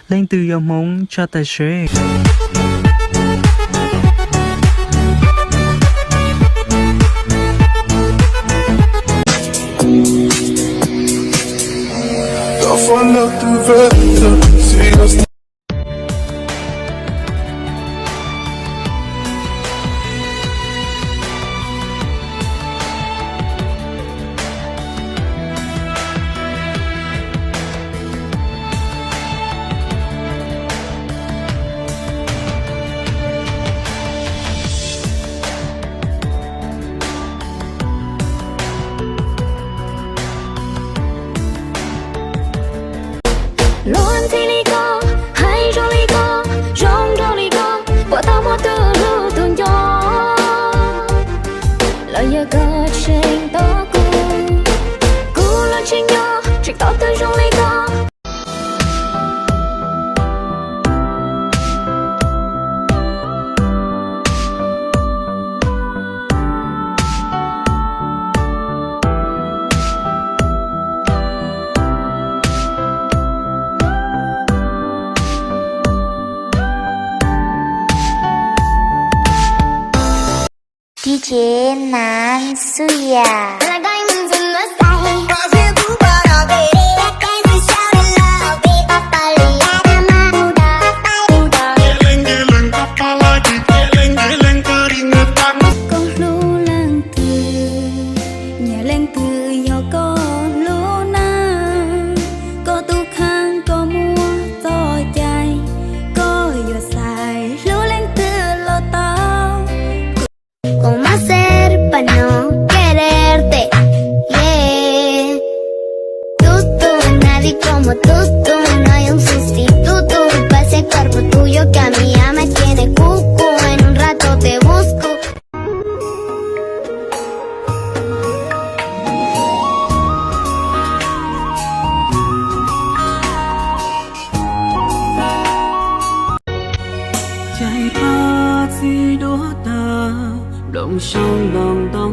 Leej twg yog Hmoob tsa tas seb. Luag ntxhi li koj, hais zoo li koj, zoo nraug li koj, puas tau muaj tus hlub tus nco? Los yog koj tseem tos kuv, kuv los tsis nco, tseem tos tus zoo li koj. Tiv tsev nas xwb yam. Koj hlub leej twg, nyiam leej twg yog koj hlub na. Koj tus kheej koj muaj txoj cai, koj yuav xaiv hlub leej twg los tau. Cómo hacer pa no quererte, yeah. Tú, tú, nadie como tú, tú. No hay un sustituto pa ese cuerpo tuyo que a mí ya me tiene cucu. En un rato te busco. Cais paj txiv duab tag, nplooj xyoob ntoo ntoo